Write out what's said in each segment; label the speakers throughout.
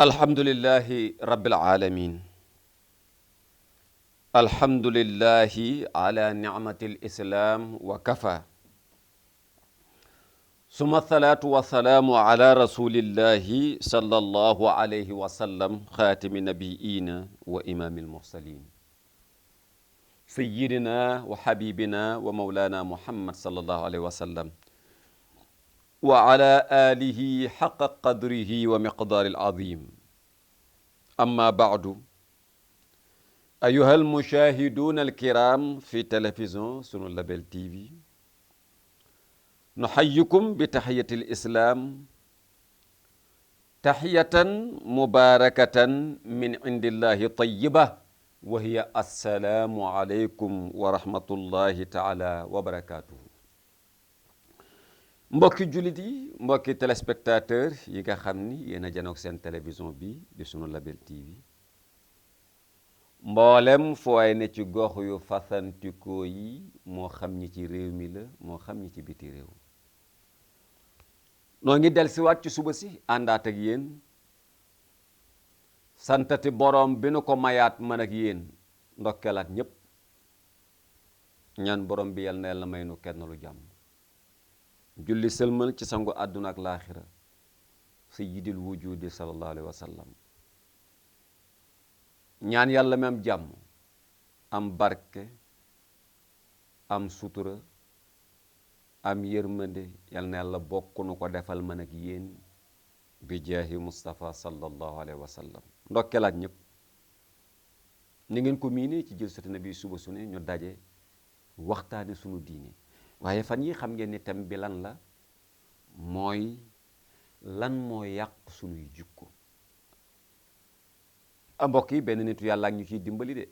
Speaker 1: alhamdulillahi rabbil alamin alhamdulillahi ala ni'matil islam wa kafa summa salatu wa salamu ala rasulillahi sallallahu alayhi wa sallam khatimi nabiyina wa imamil mursalin sayyidina wa habibina wa maulana muhammad sallallahu alayhi wa sallam wa ala alihi haqqa qadrihi wa miqdaril azim amma ba'du ayyuhal mushahidun alkiram fi télévision sunu Label TV nuhayyikum bi tahiyatil islam tahiyatan mubarakatan min indillahi tayyiba wa hiya assalamu alaykum wa rahmatullahi ta'ala wa barakatuhu. Mbokki jullit yi mbokki téléspectateur yi nga xam ni yéen a janook seen télévision bi di sunu Label TV mboolem fooy ne ci gox yu fasantikoo yi moo xam ñi ci réew mi la moo xam ñi ci biti réew noo ngi del siwaat ci suba si àndaat ak yéen santati boroom bi nu ko mayaat man ak yéen ndokkeelaat ñépp ñaan borom bi yal na yàlla may nu kenn lu jàmm julli sëlmal ci sangu àdduna ak laaxira sayyidil wujudi sallallahu alayhi wa sallam ñaan yàlla mi am jàmm am barke am sutura am yërmande yal na yàlla bokk nu ko defal man ak yéen bi jaahi Mustafa sallallahu alayhi wa sallam ndokkelaat ñëpp ni ngeen ko miinee ci jël soti nabi suba su ne ñu daje waxtaane sunu diine waaye fan yi xam ngeen ni thème bi lan la mooy lan moo yàq sunuy jikko a mbokk yi benn nitu yàlla ak ñu ciy dimbali de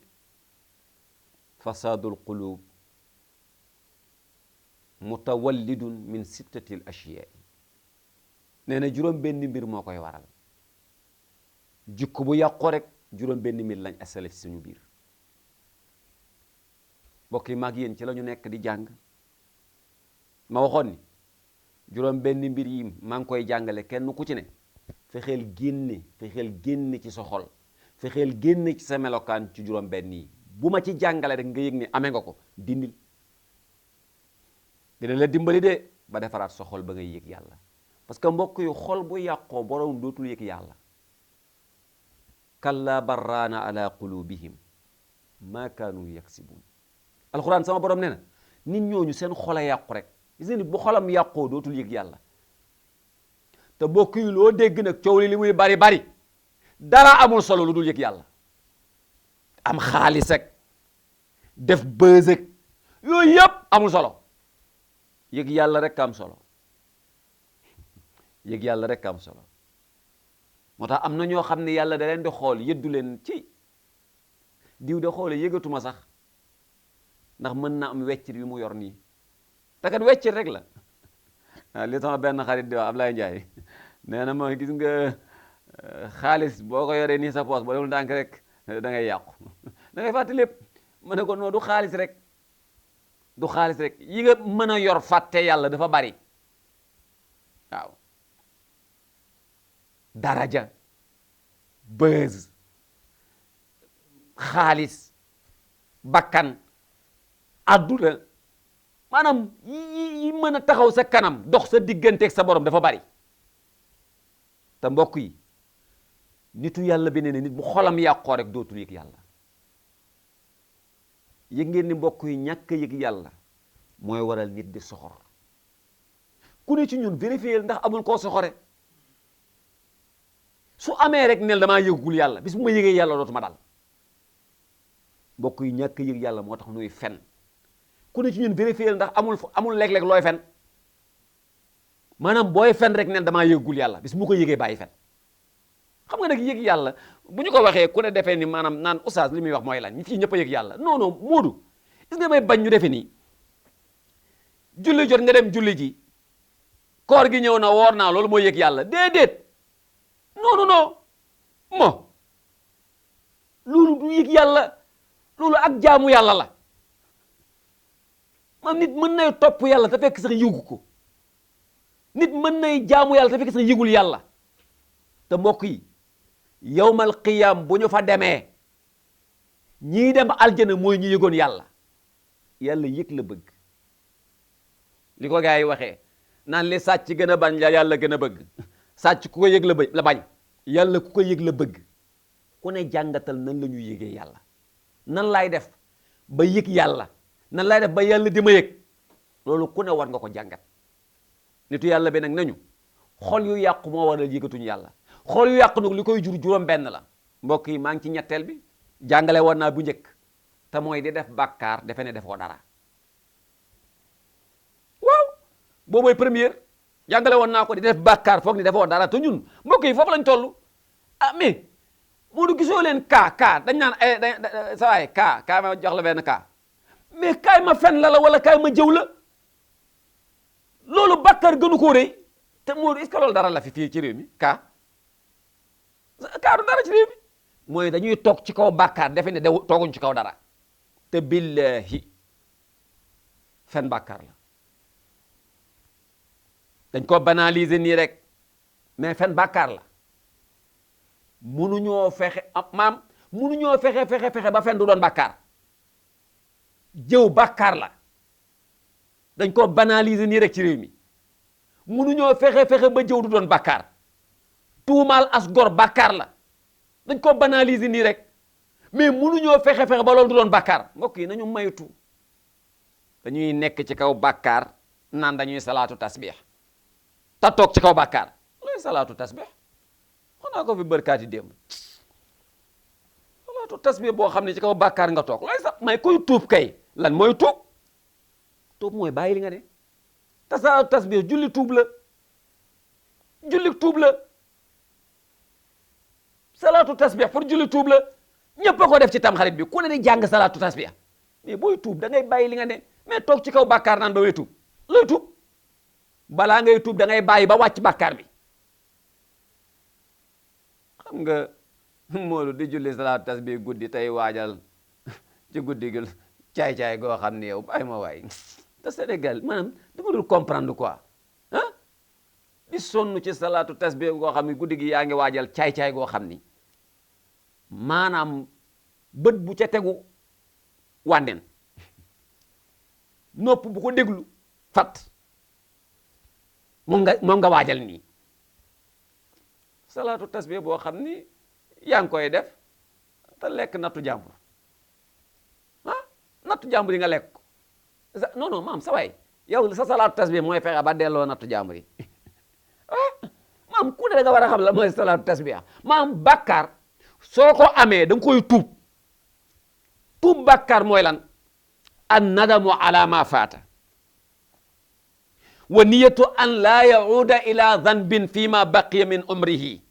Speaker 1: fasadul qulub mutawallidun min sittatil ashiya nee na juróom benn mbir moo koy waral jikko bu yàqoo rek juróom benn mbir lañ asale ci suñu biir mbokk yi maag yéen ci la ñu nekk di jàng ma waxoon ni juróom benn mbir yi maa ngi koy jàngale kenn ku ci ne fexeel génne ci sa xol fexeel génne ci sa melokaan ci juróom benn yi bu ma ci jàngale rek nga yëg ni amee nga ko dindil dina la dimbali de ba defaraat sa xol ba ngay yëg yàlla parce que mbokk yu xol bu yàqoo borom dootul yëg yàlla kalla barraana ala qulubihim ma kaanu yaksibun alxuraan sama borom nee na nit ñooñu seen xol a yàqu rek gis nga ni bu xolam yàqoo dootul yëg yàlla te mbokk yi loo dégg nag coow li muy bari bari dara amul solo lu dul yëg yàlla am xaalis ak def buzz ak yooyu yëpp amul solo yëg yàlla rek am solo yëg yàlla rek am solo moo tax am na ñoo xam ne yàlla da leen di xool yëddu leen ci diw de xoole yëgatuma sax ndax mën na am weccit bi mu yor nii te kat weccit rek la li sama benn xarit di wax Ablaye Ndiaye nee na ma gis nga xaalis boo ko yoree nii sa poos boo deful ndànk rek da ngay yàqu da ngay fàtte lépp ma ne ko non du xaalis rek yi nga mën a yor fàtte yàlla dafa bari waaw daraja buzz xaalis bakkan adduna maanaam yi mën a taxaw sa kanam dox sa digganteeg sa borom dafa bari te mbokk yi nitu yàlla bi ne nit bu xolam yàqoo rek dootul yëg yàlla yëg ngeen ni mbokk yi ñàkk a yëg yàlla mooy waral nit di soxor ku ne ci ñun vérifier ndax amul koo soxore su amee rek nel damaa yëgul yàlla bis bu ma yëgee yàlla dootuma dal mbokk yi ñàkk a yëg yàlla moo tax nuy fen ku ne ci ñun vérifier ndax amul léeg-léeg looy fen maanaam booy fen rek nel damaa yëgul yàlla bis mu ko yëgee bàyyi fen xam nga nag yëg yàlla bu ñu ko waxee ku ne defee ni maanaam naan oustaz li muy wax mooy lan ñi fii ñëpp a yëg yàlla non non Moodu gis nga may bañ ñu defee nii julli jot nga dem julli ji koor gi ñëw na woor naa loolu mooy yëg yàlla déedéet non non non mo loolu du yëg yàlla loolu ak jaamu yàlla la maam nit mën nay topp yàlla te fekk sax yëgu ko nit mën nay jaamu yàlla te fekk sax yëgul yàlla te mbokk yi yawmal qiyam bu ñu fa demee ñii dem aljana mooy ñi yëgoon yàlla yàlla yëg la bëgg li ko gaa yi waxee naan li sàcc gën a bañ la yàlla gën a bëgg sàcc ku ko yëg la bañ yàlla ku ko yëg la bëgg ku ne jàngatal nan la ñuy yëgee yàlla nan laay def ba yëg yàlla nan laay def ba yàlla di ma yëg loolu ku ne war nga ko jàngat nitu yàlla bi nag nañu xol yu yàqu moo waral yëgatuñu yàlla xol yu yàqu nag li koy jur juróom benn la mbokk yi maa ngi ci ñetteel bi jàngale woon naa bu njëkk te mooy di def bàkkaar defe ne defoo dara waaw boobu mooy première jàngale woon naa ko di def bàkkaar foog ni defoo dara te ñun mbokk yi foofu lañ toll ah mais Moodu gisoo leen kaa dañ naan sa waay kaa ma jox la benn kaa mais kaay ma fen la wala kaay ma jëw la loolu bàkkaar gënu koo rëy te Moodu est-ce que loolu dara la fi fii ci réew mi kaa du dara ci réew mi mooy dañuy toog ci kaw bàkkaar defe ne tooguñ ci kaw dara te billahi fen bàkkaar la dañ ko banaliser nii rek mais fen bàkkaar la munuñoo fexe ba fen du doon bàkkaar jëw bàkkaar la dañ ko banaliser nii rek ci réew mi munuñoo fexe ba jëw du doon bàkkaar tuumaal as gor bàkkaar la dañ ko banaliser nii rek mais munuñoo fexe ba loolu du doon bàkkaar mbokk yi nañu maytu dañuy nekk ci kaw bàkkaar naan dañuy salaatu tasbih ta toog ci kaw bàkkaar looy salaatu tasbih xanaa ko fi bërkaati démb salaatu tasbih boo xam ne ci kaw bàkkaar nga toog looy sax may koy tuub kay lan mooy tuub mooy bàyyi li nga ne te salaatu tasbih julli tuub la salaatu tasbih pour julli tuub la ñëpp a ko def ci tamxarit bi ku ne di jàng salaatu tasbih mais booy tuub da ngay bàyyi li nga ne mais toog ci kaw bàkkaar naan ba way tuub looy tuub balaa ngay tuub da ngay bàyyi ba wàcc bàkkaar bi xam nga Moodu di julli salaatu tasbih guddi tey waajal ci guddi gi caay-caay goo xam ne yow bàyyi ma waay te Sénégal maanaam dama dul comprendre quoi ah di sonn ci salaatu tasbih goo xam ne guddi gi yaa ngi waajal caay-caay goo xam ni maanaam bët bu ca tegu wàndeen nopp bu ko déglu fat moom nga waajal nii salaatu tasbih boo xam ni yaa ngi koy def te lekk nattu jàmbur nattu jàmbur yi nga lekk ko non maam sa waay yow sa salaatu tasbih mooy fexe ba delloo nattu jàmbur yi maam ku ne da nga war a xam la mooy salaatu tasbih maam bàkkaar soo ko amee da nga koy tuub bàkkaar mooy lan an nadamu ala ma faata wa niyatu an laa yauda ila danbin fi ma baqiya min umrihi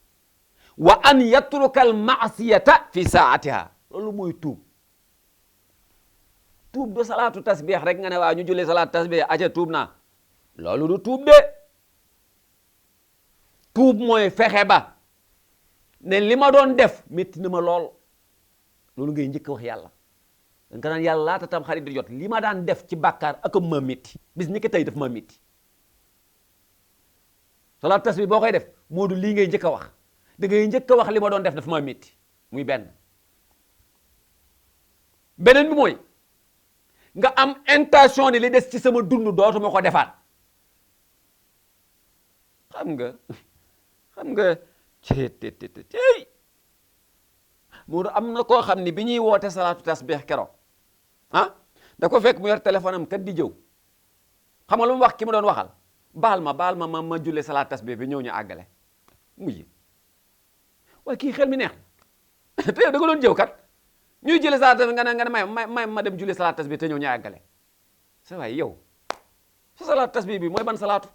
Speaker 1: wa an yatruka al maasiyata fi saatiha loolu mooy tuub do salaatu tasbih rek nga ne waa ñu julli salaatu tasbih aca tuub naa loolu du tuub de tuub mooy fexe ba ne li ma doon def métti na ma lool loolu ngay njëkk wax yàlla da nga naan yàlla laata tam xarit di jot li ma daan def ci bàkkaar ak ma métti bis ni ki tey daf ma métti salaatu tasbih boo koy def Moodu lii ngay njëkk a wax da ngay njëkk a wax li ma doon def daf ma métti muy beneen bi mooy nga am intention ni li des ci sama dund dootuma ko defaat xam nga cey Moodu am na koo xam ni bi ñuy woote salaatu tasbih keroog da ko fekk mu yor téléphone am kat di jëw xam nga lu mu wax ki ma doon waxal baal ma julli salaatu tasbih bi ñëw ñu àggale mujj waaye kii xel mi neex te yow da nga doon jëw kat ñuy julli salaatu tasbih nga ne may ma dem julli salaatu tasbih te ñëw ñu àggale sa waay yow sa salaatu tasbih bi mooy ban salaatu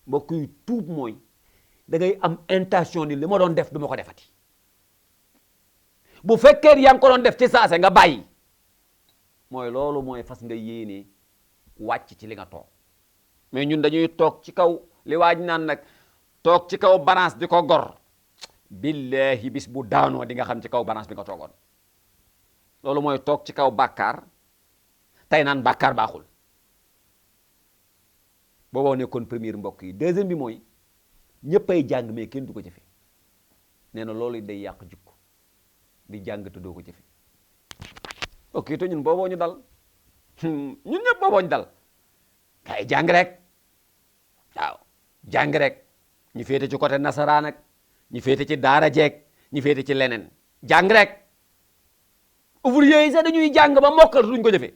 Speaker 1: mbokk yi tuub mooy da ngay am intention ni li ma doon def du ma ko defati bu fekkee yaa ngi ko doon def ci saase nga bàyyi mooy loolu mooy fas nga yéene wàcc ci li nga toog mais ñun dañuy toog ci kaw li waaj naan nag toog ci kaw balance di ko gor billahi bis bu daanoo di nga xam ci kaw balance bi nga toogoon loolu mooy toog ci kaw bàkkaar tey naan bàkkaar baaxul booboo nekkoon première mbokk yi deuxième bi mooy ñëppay jàng mais kenn du ko jëfe nee na loolu day yàq jikko di jàng te doo ko jëfe ok te ñun booboo ñu dal ñun ñëpp booboo ñu dal kay jàng rek waaw jàng rek ñu féete ci côté nasaraan ak ñu féete ci daara jeeg ñu féete ci leneen jàng rek ouvrier yi sax dañuy jàng ba mokkal duñ ko jëfe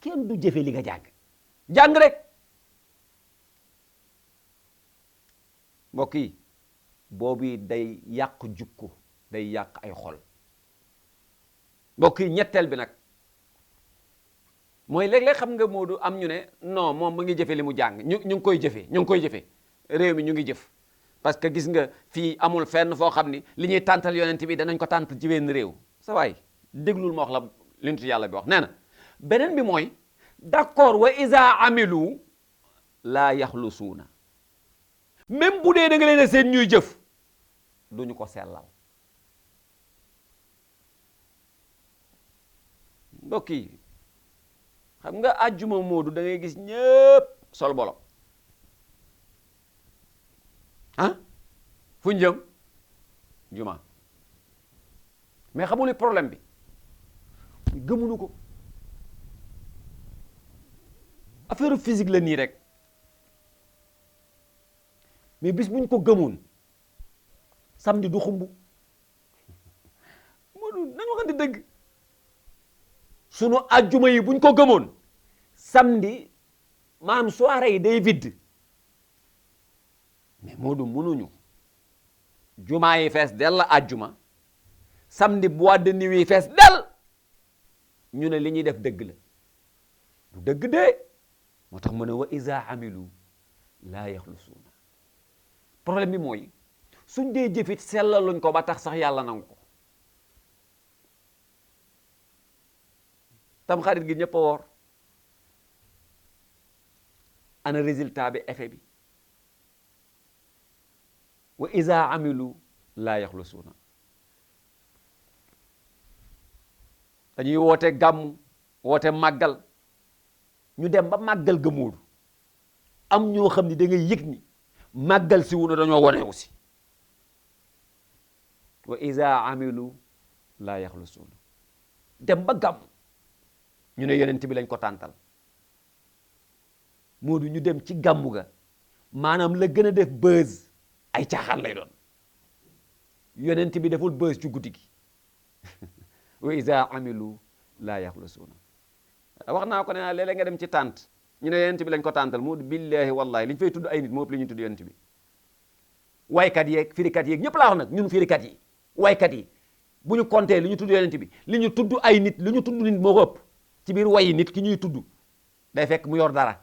Speaker 1: kenn du jëfe li nga jàng rek mbokk yi boobu day yàq jukko day yàq ay xol mbokk yi ñetteel bi nag mooy léeg-léeg xam nga Moodu am ñu ne non moom mu ngi jëfe li mu jàng ñu ngi koy jëfe réew mi ñu ngi jëf parce que gis nga fii amul fenn foo xam ni li ñuy tàntal yonent bi danañ ko tàntal ci benn réew sa waay déglul ma wax la li nitu yàlla bi wax nee na beneen bi mooy d'accord wa iza amilu laa yaxlusuuna même bu dee da nga leen a seen ñuy jëf duñu ko sellal mbokk yi xam nga àjjuma Moodu da ngay gis ñëpp sol bolo ah fu ñu jëm juma mais xamul problème bi gëmuñu ko affaire physique la nii rek mais bis buñ ko gëmoon samedi du xumbu Moodu nañu waxante dëgg sunu ajjuma yi buñ ko gëmoon samedi maam soirée yi day vide mais Moodu mënuñu jumaa yi fees del la ajjuma samedi boîte de nuit yi fees del ñu ne li ñuy def dëgg la du dëgg de moo tax mu ne wa iza amilu laa yaxlusuuna problème bi mooy suñ dee jëfit sellaluñ ko ba tax sax yàlla nangu ko tam xarit gi ñëpp a woor ana résultat bi effet bi wa iza amilu laa yaxlusuuna dañuy woote gàmmu woote màggal ñu dem ba màggal ga Moodu am ñoo xam ni da ngay yëg ni màggal si wu na dañoo wone aussi wa iza amilu laa yaxlusuuna dem ba gàmmu ñu ne yonent bi lañ ko tàntal Moodu ñu dem ci gàmmu ga maanaam la gën a def buzz ay caaxaan lay doon yonent bi deful buzz ci guddi gi wa iza amilu laa yaxlusuuna wax naa ko ne naa léeg-léeg nga dem ci tànt ñu ne yonent bi lañ ko tàntal Moodu billahi wallahi li ñu fay tudd ay nit moo ëpp li ñuy tudd yonent bi waykat yeeg firikat yeeg ñëpp laa wax nag ñun firikat yi waykat yi bu ñu compter li ñu tudd yonent bi li ñu tudd ay nit li ñu tudd nit moo ko ëpp ci biir way yi nit ki ñuy tudd day fekk mu yor dara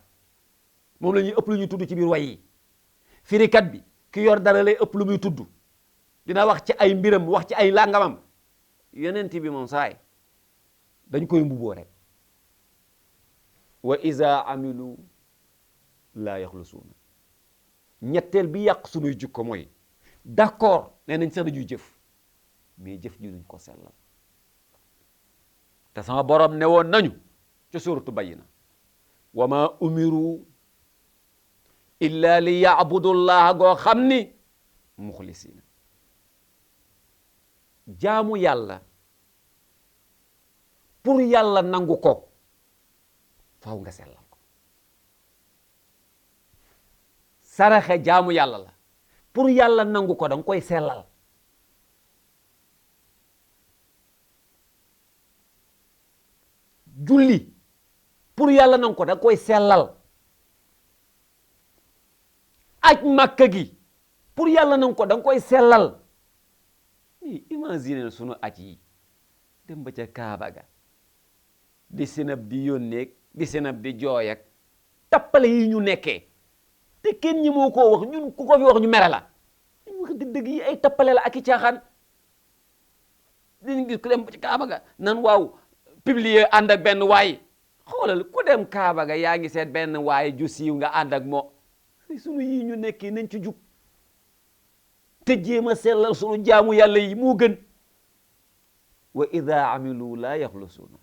Speaker 1: moom la ñuy ëpp lu ñuy tudd ci biir way yi firikat bi ki yor dara lay ëpp lu muy tudd dina wax ci ay mbiram wax ci ay làngamam yonent bi moom saay dañ koy mbuboo rek wa iza amilu laa yaxlusuuna ñetteel bi yàq sunuy jikko mooy d'accord nee nañ sax dañuy jëf mais jëf ji duñ ko sellal te sama borom ne woon nañu ci suuratu Bayyina wa ma umiru illa li ya'budu llaha goo xam ni muxlisiina jaamu yàlla pour yàlla nangu ko faaw nga sellal ko saraxe jaamu yàlla la pour yàlla nangu ko danga koy sellal julli pour yàlla nangu ko danga koy sellal aj Makka gi pour yàlla nangu ko danga koy sellal mais imagine sunu aj yi dem ba ca Kaaba ga di sinab di yónneeg di sinab di jooy ak tappale yi ñu nekkee te kenn ñi moo koo wax ñun ku ko fi wax ñu mere la ñu wax dëgg yi ay tappale la ak i caaxaan dañu gis ku dem ba ca Kaaba ga nan waaw publier ànd ak benn waay xoolal ku dem Kaaba ga yaa ngi seet benn waay ju siiw nga ànd ak moo sunu yii ñu nekkee nañ ci jug te jéem a sellal sunu jaamu yàlla yi moo gën wa ida amilu laa yaxlusuuna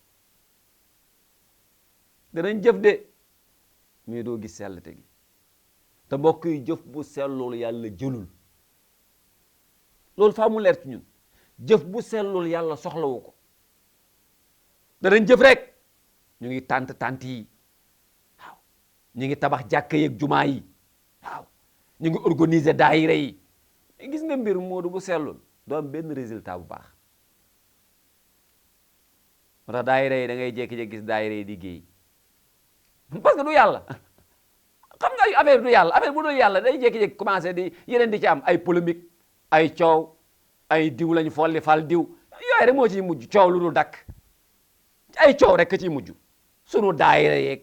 Speaker 1: danañ jëf de mais doo gis sellte gi te mbokk yi jëf bu sellul yàlla jëlul loolu faa mu leer ci ñun. jëf bu sellul yàlla soxlawu ko. danañ jëf rek ñu ngi tant yi waaw ñu ngi tabax jàkka yeeg jumaa yi waaw ñu ngi organiser daayira yi gis nga mbir moodu bu sellul doo am benn résultat bu baax. moo tax daayira yi da ngay jékki-jékki gis daayira yi di géey parce que du yàlla xam nga affaire du yàlla affaire bu dul yàlla day jékki-jékki commencé di yeneen di ci am ay polémique ay coow ay diw lañ folli fal diw yooyu rek moo ciy mujj coow lu dul dakk ay coow rek ka ciy mujj sunu daayira yeeg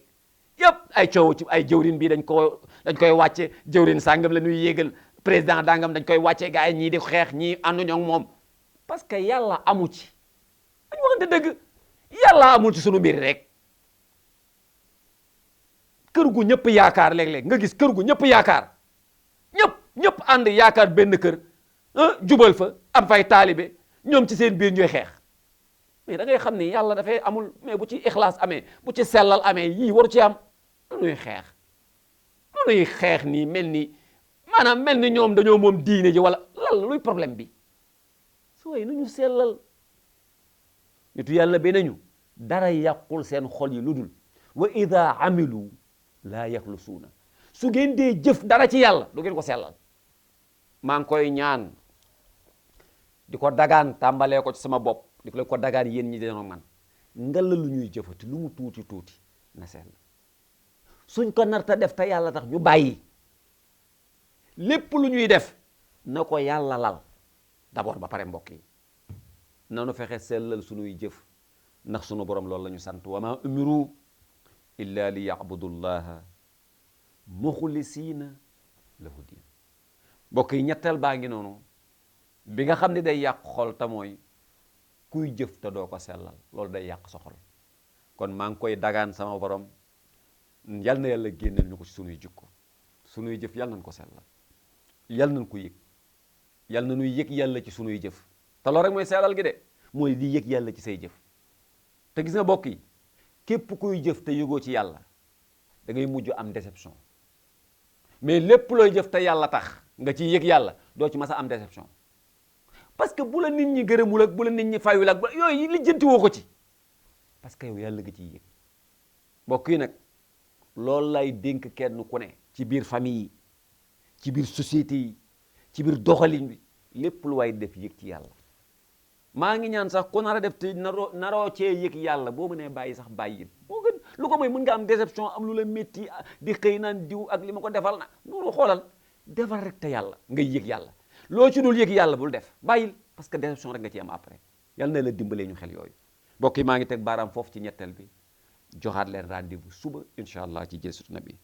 Speaker 1: yëpp ay coow ci ay jëwrin bi dañ koy wàcce jëwrin sàngam la ñuy yéegal président dangam dañ koy wàcce gars yi ñii di xeex ñii ànduñoo ak moom parce que yàlla amu ci dañu waxante dëgg yàlla amul ci sunu mbir rek. kër gu ñëpp yaakaar léeg-léeg nga gis kër gu ñëpp yaakaar ñëpp ànd yaakaar benn kër jubal fa am fay taalibe ñoom ci seen biir ñooy xeex mais da ngay xam ni yàlla dafay amul mais bu ci ixlaas amee bu ci sellal amee yii waru ci am nunuy xeex nii mel ni maanaam mel ni ñoom dañoo moom diine ji wala lan luy problème bi sooy nu ñu sellal nitu yàlla be nañu dara yàqul seen xol yi lu dul wa ida amilu laa yaxlusuuna su ngeen dee jëf dara ci yàlla du ngeen ko sellal maa ngi koy ñaan di ko dagaan tàmbalee ko ci sama bopp di ko dagaan yéen ñi deno man ngalla lu ñuy jëfati lu mu tuuti tuuti na sell suñ ko narta def te yàlla tax ñu bàyyi lépp lu ñuy def na ko yàlla lal d'abord ba pare mbokk yi nanu fexe sellal suñuy jëf ndax sunu borom loolu la ñu sant wa ma umiru illa li ya'budullaha muxlisiina lahu diin mbokk yi ñetteel baa ngi noonu bi nga xam ne day yàq xol te mooy kuy jëf te doo ko sellal loolu day yàq sa xol kon maa ngi koy dagaan sama borom yal na yàlla génneel ñu ko ci sunuy jikko sunuy jëf yal nañ ko sellal yal nañ ko yëg yal na ñuy yëg yàlla ci sunuy jëf te loolu rek mooy sellal gi de mooy di yëg yàlla ci say jëf te gis nga mbokk yi képp kuy jëf te yëgoo ci yàlla da ngay mujj am déception mais lépp looy jëf te yàlla tax nga ciy yëg yàlla doo ci mas a am déception parce que bu la nit ñi gërëmul ak bu la nit ñi fayul ak yooyu lijjanti woo ko ci parce que yow yàlla nga ciy yëg mbokk yi nag loolu lay dénk kenn ku ne ci biir famille yi ci biir société yi ci biir doxalin bi lépp lu waay def yëg ci yàlla maa ngi ñaan sax ku nar a def te naroo cee yëg yàlla boo mënee bàyyi sax bàyyil boo gën lu ko mooy mën nga am déception am lu la métti di xëy naan diw ak li ma ko defal na noonu xoolal defal rek te yàlla ngay yëg yàlla loo ci dul yëg yàlla bul def bàyyil parce que déception rek nga ci am après yàlla na la dimbalee ñu xel yooyu mbokk yi maa ngi teg baaraam foofu ci ñetteel bi joxaat leen rendez-vous suba incha allah ci Jalsatu Nabi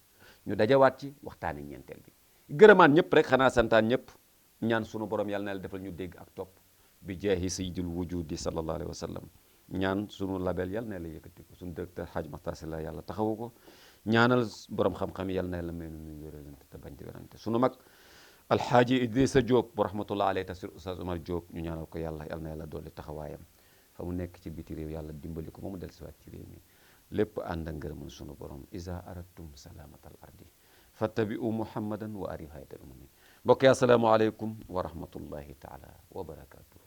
Speaker 1: ñu dajawaat ci waxtaani ñeenteel bi gërëmaan ñëpp rek xanaa santaan ñëpp ñaan sunu borom yàlla na la defal ñu dégg ak topp bi jaahi sayyidil wujudi sallallahu alayhi wa sallam ñaan sunu label yàlla na la yëkkati ko sunu directeur Hadj Makhtar Sylla yàlla taxawu ko ñaanal borom xam-xam yàlla na la may nu wéralante te bañ di werante sunu mag alhaaji Idrissa Diop bu rahmatullah alayhi tafsir Oustaz Omar Diop ñu ñaanal ko yàlla na yàlla dolli taxawaayam fa mu nekk ci biti réew yàlla dimbali ko ba mu del siwaat ci réew mi lépp ànd ak ngërëmal sunu borom iza aradtum salamatal ardi fattabi'u muhammadan wa ariw haytal umami mbokk yi assalaamu aleykum wa rahmatullahi taala wa barakatuh